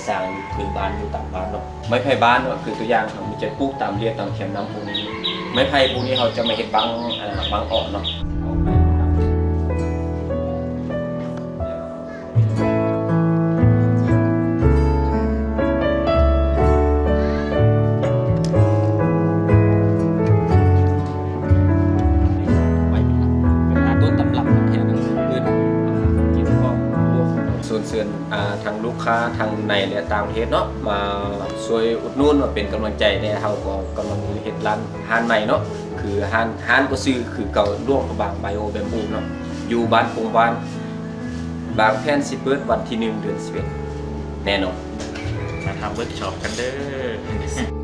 ສ້າງຢູ່ພື້ນບ້ານ ຢູ່ຕາມບ້ານເນາະ. ໄມ້ໄຜ່ບ້ານເນາະ ຄືຕົວຢ່າງ ເຮົາມີແຕ່ປູກຕາມລຽບ ຕາມແຄມນ້ຳພວກນີ້. ໄມ້ໄຜ່ພວກນີ້ ເຮົາຈະມາເຮັດບັ້ງ ອ່າ ບັ້ງອອກເນາະ. ຕົ້ນຕຳລັບແທ້ໆ ເອີ້ນ ອ່າ ກິນຂອງ ເຊີນ ອ່າ ທັງລູກຄ້າທັງໃນ ແລະ ຕ່າງປະເທດເນາະ ມາຊ່ວຍອຸດໜູນ ມາເປັນກຳລັງໃຈແດ່. ເຮົາກໍກຳລັງເຮັດຮ້ານ ຮ້ານໃໝ່ເນາະ ຄືຮ້ານ ຮ້ານກໍຊື່ຄືເກົ່າ ຫຼວງພະບາງ Bio Bamboo ເນາະ ຢູ່ບ້ານປົງຫວານ ວາງແຜນຊິເປີດວັນທີໜຶ່ງ ເດືອນສິບເອັດ ແນ່ນອນ. ມາທຳເວີກຊັອບກັນເດີ.